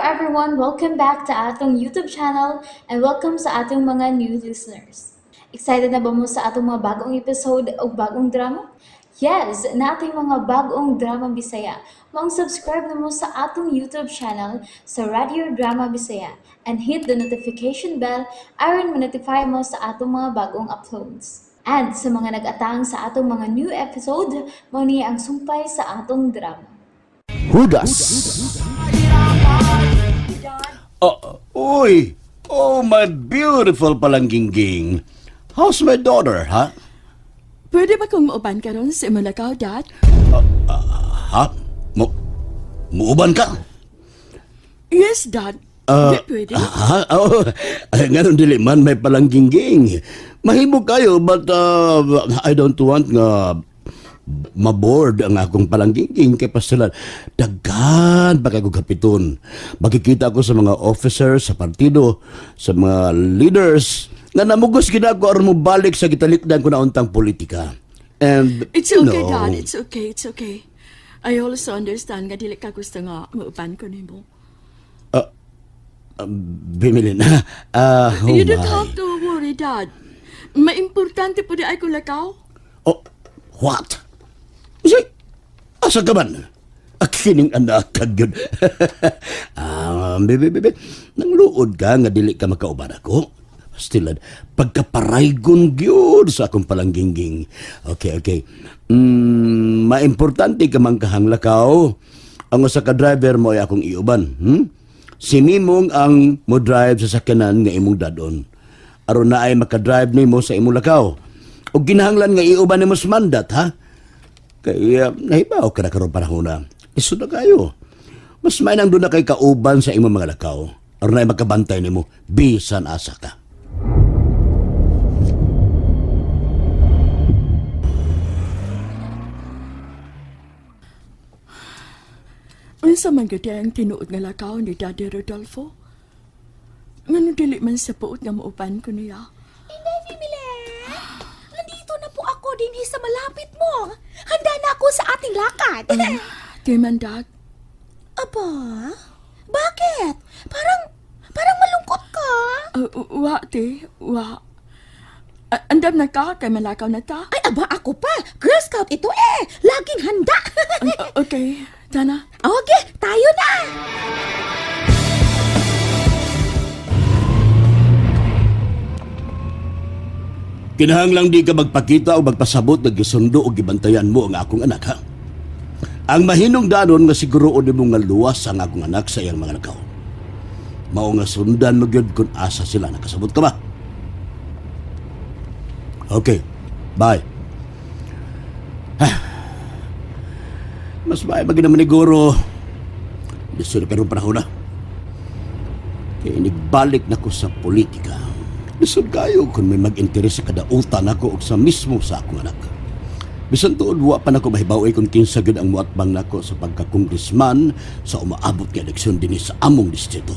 everyone! Welcome back to atong YouTube channel and welcome sa atong mga new listeners. Excited na ba mo sa atong mga bagong episode o bagong drama? Yes, nating mga bagong drama Bisaya. Maong subscribe na mo sa atong YouTube channel sa Radio Drama Bisaya and hit the notification bell aron ma-notify mo sa atong mga bagong uploads. And sa mga nag-atang sa atong mga new episode, mao ni ang sumpay sa atong drama. Hudas. Oh, uy! Oh, my beautiful palanggingging. How's my daughter, ha? Pwede ba kong mauban karon sa imong lakaw, Dad? Ha? Mo muuban ka? Yes, Dad. Di pwede. Ha? Oh, ay, ngayon dili man may palanggingging. Mahimo kayo but I don't want nga maboard ang akong palanggingging kay pasalan. Daghan pa kay kapiton. Makikita ko sa mga officers sa partido, sa mga leaders nga namugos gid ako aron mo balik sa gitalikdan ko na untang politika. And It's you okay, know, Dad. It's okay. It's okay. I also understand nga dili ka gusto nga mauban ko nimo. Bimili na. Ah, oh You don't my. have to worry, Dad. Maimportante po di ay ko lakaw. Oh, what? Say, asa ka man? Akining anak ka gyud. Ah, bebe, bebe, nangluod ka nga dili ka makauban ako. Still, pagkaparaygon gyud sa akong palanggingging. Okay, okay. Maimportante ka man kahang lakaw. Ang usa ka driver mo ay akong iuban. Si Mimong ang mo drive sa sakyanan nga imong dadon. Aron na ay makadrive nimo sa imong lakaw. O ginahanglan nga iuban nimo sa mandat, ha? Kaya nahibaw ka na karon panahon na. Isod na kayo. Mas may nang doon na kay kauban sa imong mga lakaw. Aron na ay makabantay nimo bisan asa ka. Unsa man gyud ang tinuod nga lakaw ni Daddy Rodolfo? Ngano dili man sa puot nga mauban ko niya? Inday Bimile! Nandito na po ako din sa malapit mo. Handa na ako sa ating lakad. Di man, Dad. Aba? Bakit? Parang malungkot ka. Wa, te. Wa. Andam na ka kay malakaw na ta. Ay, aba ako pa. Girl Scout ito eh. Laging handa. Okay, tana. Okay, tayo na. Kinahanglang di ka magpakita o magpasabot nga gisundo o gibantayan mo ang akong anak, ha? Ang mahinong danon nga siguro nimo nga luwas ang akong anak sa iyang mga lakaw. Mao nga sundan mo gyud kung asa sila nakasabot ka ba? Okay, bye. Ah. Mas may magina maniguro. Lisod na karon panahon na. Kaya nigbalik na ko sa politika. Lisod kayo kung may mag-interes sa kadautan ako o sa mismo sa akong anak. Bisan tuod wa pa nako mahibaw kung kinsa gyud ang muatbang nako sa pagka-congressman sa umaabot nga eleksyon dinhi sa among distrito.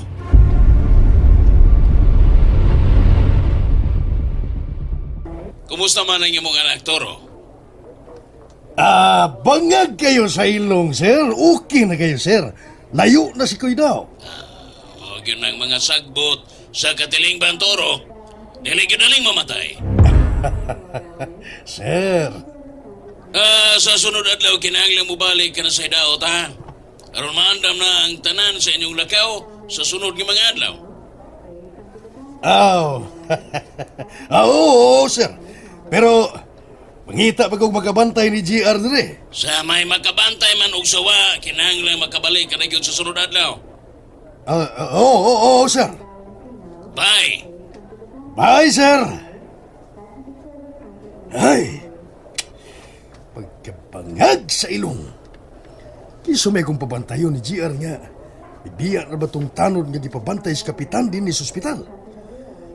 Kumusta man ang imong anak, Toro? Ah, bangag kayo sa ilong, sir. Okay na kayo, sir. Layo na si Kuy daw. O yun ang mga sagbot sa katilingban, Toro. Dili gyud naling mamatay. Sir, Ah, sa sunod adlaw, kinahanglan mo balik ka na sa hidaot, ha? Aron maandam na ang tanan sa inyong lakaw sa sunod nga mga adlaw. aw. Ah, oo, oo, sir. Pero, mangita pa kong makabantay ni GR dire. Sa may makabantay man og sawa, kinahanglan makabalik ka na gyud sa sunod adlaw. Ah, ah, oo, oo, oo, sir. Bye! Bye, sir. Ay, pagkabangag sa ilong. Kiso may kong pabantayon ni GR nga. Ibiya na ba tong tanod nga gipabantay sa kapitan din ni sa ospital?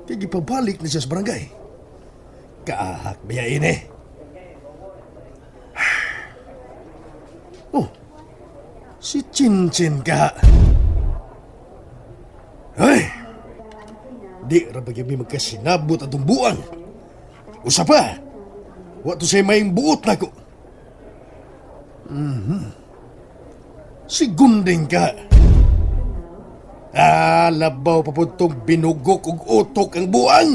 Kaya gipabalik na siya sa barangay. Kaahak ba yan eh? Oh, si Chinchin ka. Ay, di ra ba gyud mi magkasinabot atong buang. Usa pa, wa to say maing buot nako. Si Gunding ka. Ah, labaw pa po itong binugok og utok ang buang.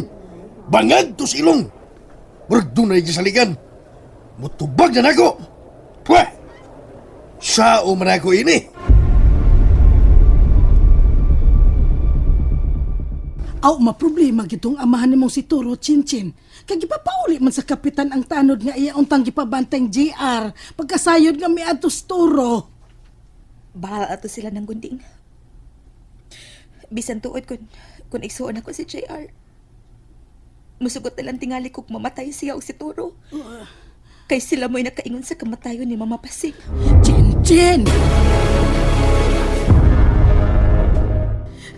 Bangag to sa ilong. Murag dunay gisaligan. Mutubag na nako. Pweh! Sao man ako ini? Aw, maproblema gitong amahan nimong si Turo Chinchin. Kay gipapauli man sa kapitan ang tanod nga iya untang gipabanteng JR. Pagkasayod nga miadto sa Turo. Bahala ato sila ng gunding. Bisan tuod kun igsuon ako si JR. Musugot na lang tingali kog mamatay siya og si Turo. Kay sila mo'y nakaingon sa kamatayon ni Mama Pasing. Chinchin!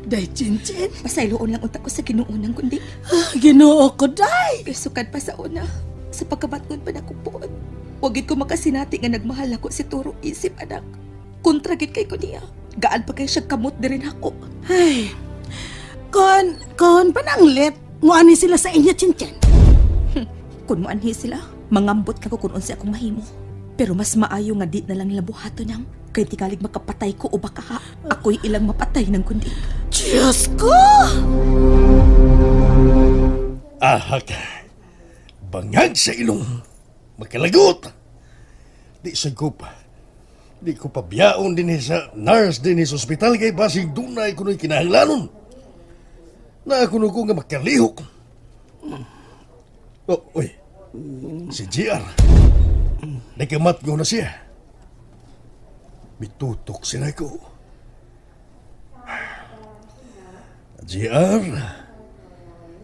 Day, Chinchin. Pasayloon lang unta ko sa Ginoo ng gunding. Ah, Ginoo ko, day! Kay sukad pa sa una, sa pagkabatgon pa nako puot. Wa gid ko makasinati nga nagmahal ako si Turo isip anak. Kontra gid kay ko niya. Gaan pa kay siya kamot diri nako. Ay, kon pananglit, muani sila sa inyo, Chinchin. Kun moanhi sila, mangambot ka ko kung unsa akong mahimo. Pero mas maayo nga di na lang nila buhaton nang kay tingalig makapatay ko o baka ha, ako'y ilang mapatay ng kundi. Diyos ko! Ahak. Bangag sa ilong. Makalagot. Di sa ko pa. Di ko pabiyaon din sa nurse din sa ospital kay basig dunay kuno'y kinahanglanon. Na ako ko nga makalihok. Oh, uy. Si GR. Nagkamat ko na siya. Mitutok sila ko. GR.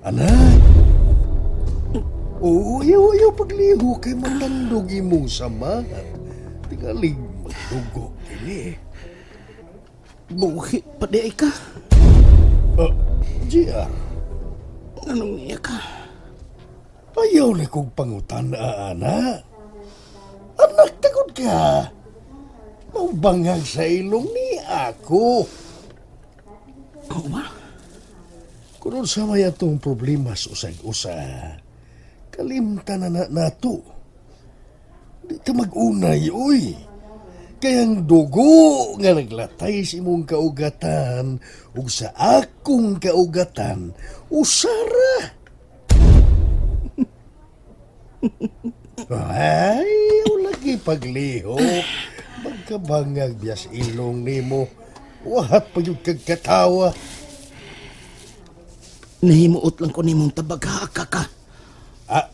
Anak. Oo, ayaw, ayaw pagliho kay matandog imong samahan. Tingalig magdugo kini. Buhi pa di ay ka. GR, Anong niya ka? ayaw na kong pangutan, ana. Anak, tagod ka. Maubangag sa ilong ni ako. Oo ba? Kung sa may atong problema sa usag-usa, kalimtan na na nato. Di ta mag-unay, uy. Kayang dugo nga naglatay sa imong kaugatan ug sa akong kaugatan, usara. Ay, lagi paglihok. Magkabangag biyas ilong nimo. Wahat pa yung kagkatawa. Nahimuot lang ko nimong tabaghaka ka. Ah,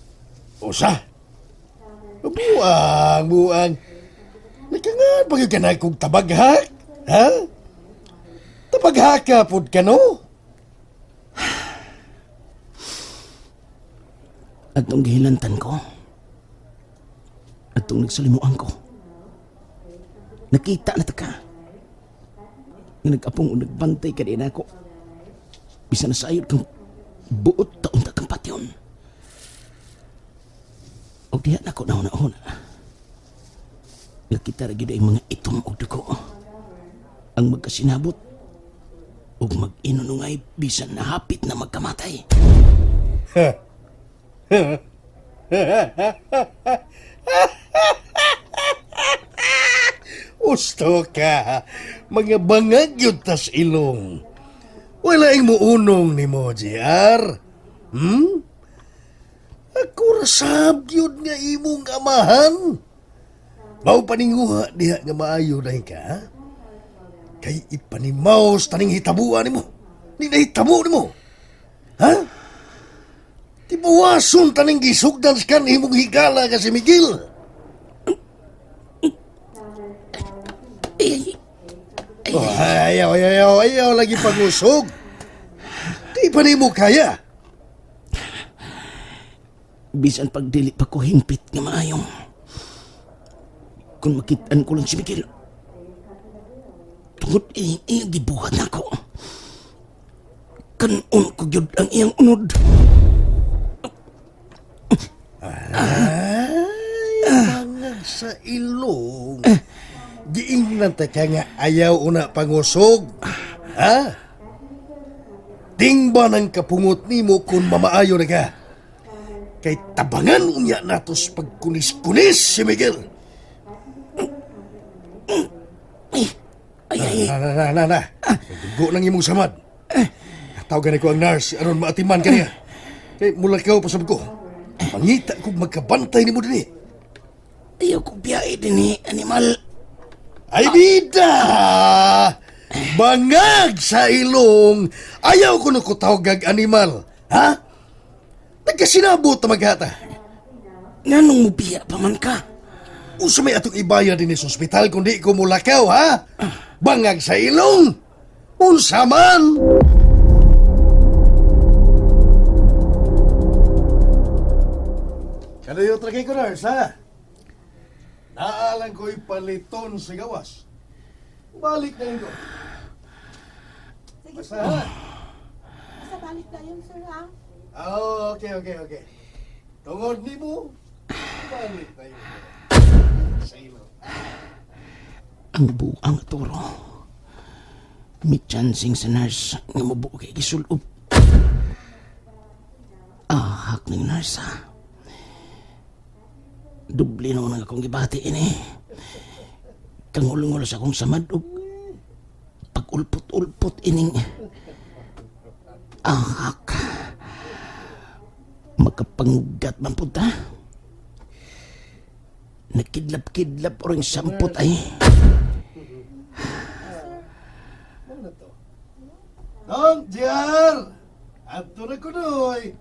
usa. Buang, buang. Nakangan pa ka na kong tabaghak? Ha? Tabaghaka pod ka no? Atong gihilantan ko. Atong nagsalimuan ko. Nakita na ta ka. Nga nag-apong o nagbantay ka din ako. Bisa na sayod kang buot taon ta kang patyon. O diha na ko na-una-una. Nakita ra gyud ang mga itom og dugo. Ang magkasinabot ug mag-inunungay bisan nahapit na magkamatay. Usto ka. Mga bangag yun tas ilong. Wala ing muunong ni mo, JR. Hmm? Ako rasab yun nga imong amahan. Mao paninguha diha nga maayo dahil ka. ha? Kay ipanimaos taning hitabuan nimo. Ni nahitabo nimo. Ha? Tibuwason taning gisugdan sa kan imong higala ka si Miguel. Oh, ayaw, ayaw, ayaw, lagi pag-usog. Di pa nimo kaya. Bisan pagdili pa ko hingpit nga maayong. Kung makitaan ko lang si Miguel, tungod iyang iyang gibuhat nako. Kanon ko gyud ang iyang unod. Ay, bangag sa ilong. Giingnan ta ka nga ayaw una pangusog. Ha? Tingba ng kapungot nimo kung mamaayo na ka. Kay tabangan unya natos pagkunis-kunis si Miguel. Ay, ay, Na, na, na, na, na. Dugo lang imong samad. Tawagan ko ang nurse aron maatiman kaniya. Kay mulakaw pa sab ko. Mangita kog magkabantay nimo dinhi. Ayaw ko biyahe din eh, animal. Ay bida! Bangag sa ilong! Ayaw ko na kutawag animal. Ha? Nagkasinabot na maghata. Nganong mubiya pa man ka? Unsa may atong ibaya din sa ospital kundi ko mulakaw, ha? Bangag sa ilong! Unsa man! Kanayo tragay ko, nurse, ha? Naalang ko'y paliton sa gawas. Balik na yun ko. Basta, ha? Basta balik na yun, sir, ha? Oh, okay. Tungod ni mo, balik na yun. Sa ilong. Ang buang turo. May chancing sa nurse nga mabuo kay gisulob. Ahak ng nurse ha. Doble na nang akong gibati ini. Kangulong-ulo sa akong samad og pag-ulpot-ulpot ining ahak. Makapangugat man pud ta. Nakidlap-kidlap oring sampot ay. Dong, JR! Ato na ko, doy.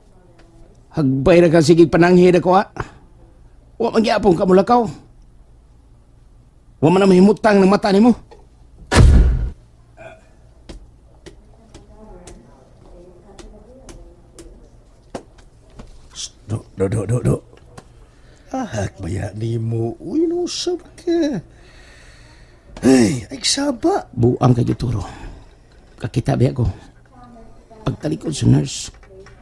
Hagbay ra ka sige pananghid ako ha. Wa man gyapon ka mulakaw. Wa man na mahimutang ng mata nimo. Do, do, do, do, do. Ahak baya ni mo. Uy, nusab ka. Ay, ay saba. Buang kay gituro. Kakita biya ko. Pagtalikod sa nurse,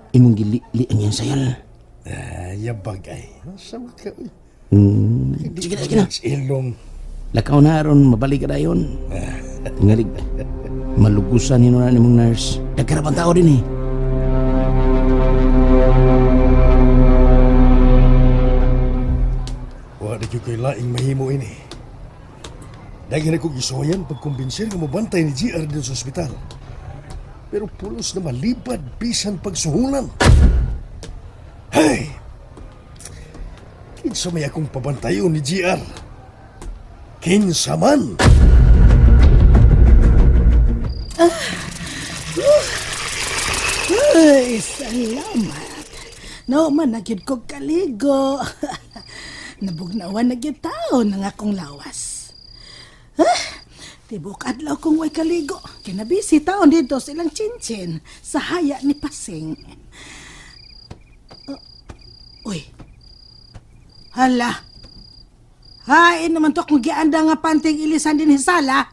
imong gilili ang iyang sayal. Ay, yabag ay. Nasab ka. Uy. Sige na, sige na. Sa ilong. Lakaw na aron mabalik ka dayon. Tingalig. Malugusan hino na nimong nurse. Nagkarabang tao din eh. Wa na ko'y laing mahimo ini. Daghan ako gisuwayan pagkumbinser nga mobantay ni GR din sa ospital. Pero pulos na malibad bisan pagsuhulan. Hey! Kinsa may akong pabantayon ni GR? Kinsa man? Ay, salamat. Nauman na gyud kog kaligo. Nabugnawan na gyud taon ang akong lawas. Ah, tibok adlaw kong way kaligo. Kinabisi taon dito sa ilang chinchin sa haya ni Pasing. Oh, uy. Hala. Hain naman to kung gianda nga panting ilisan din hisala.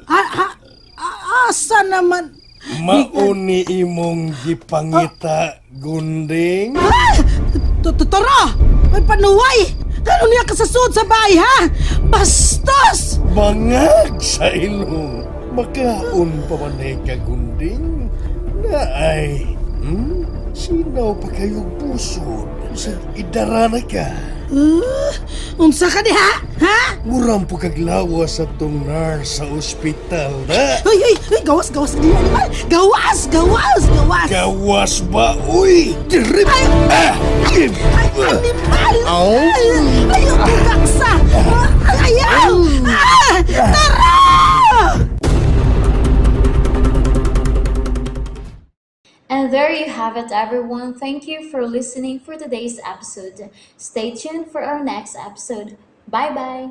Ha, ha, asa naman? Mauni imong gipangita, gunding. Ah! Totoro! May panuway! Ano niya kasasud sa bahay, ha? Bastos! Bangag sa ilong. Makaon pa man eh ka, gunding. Na ay, Sinaw pa kayo pusod. Sa idara na ka. Unsa ka diha? Ha? Murang po kaglawas sa tong nurse sa ospital na. Ay, ay, ay, gawas, gawas diha, animal! Gawas, gawas, gawas! Gawas ba? Uy! Dirip! Ay! Ah! Ay, animal! Ay, ayaw ko gaksa! Ayaw! Ah! Tara! And there you have it, everyone. Thank you for listening for today's episode. Stay tuned for our next episode. Bye bye.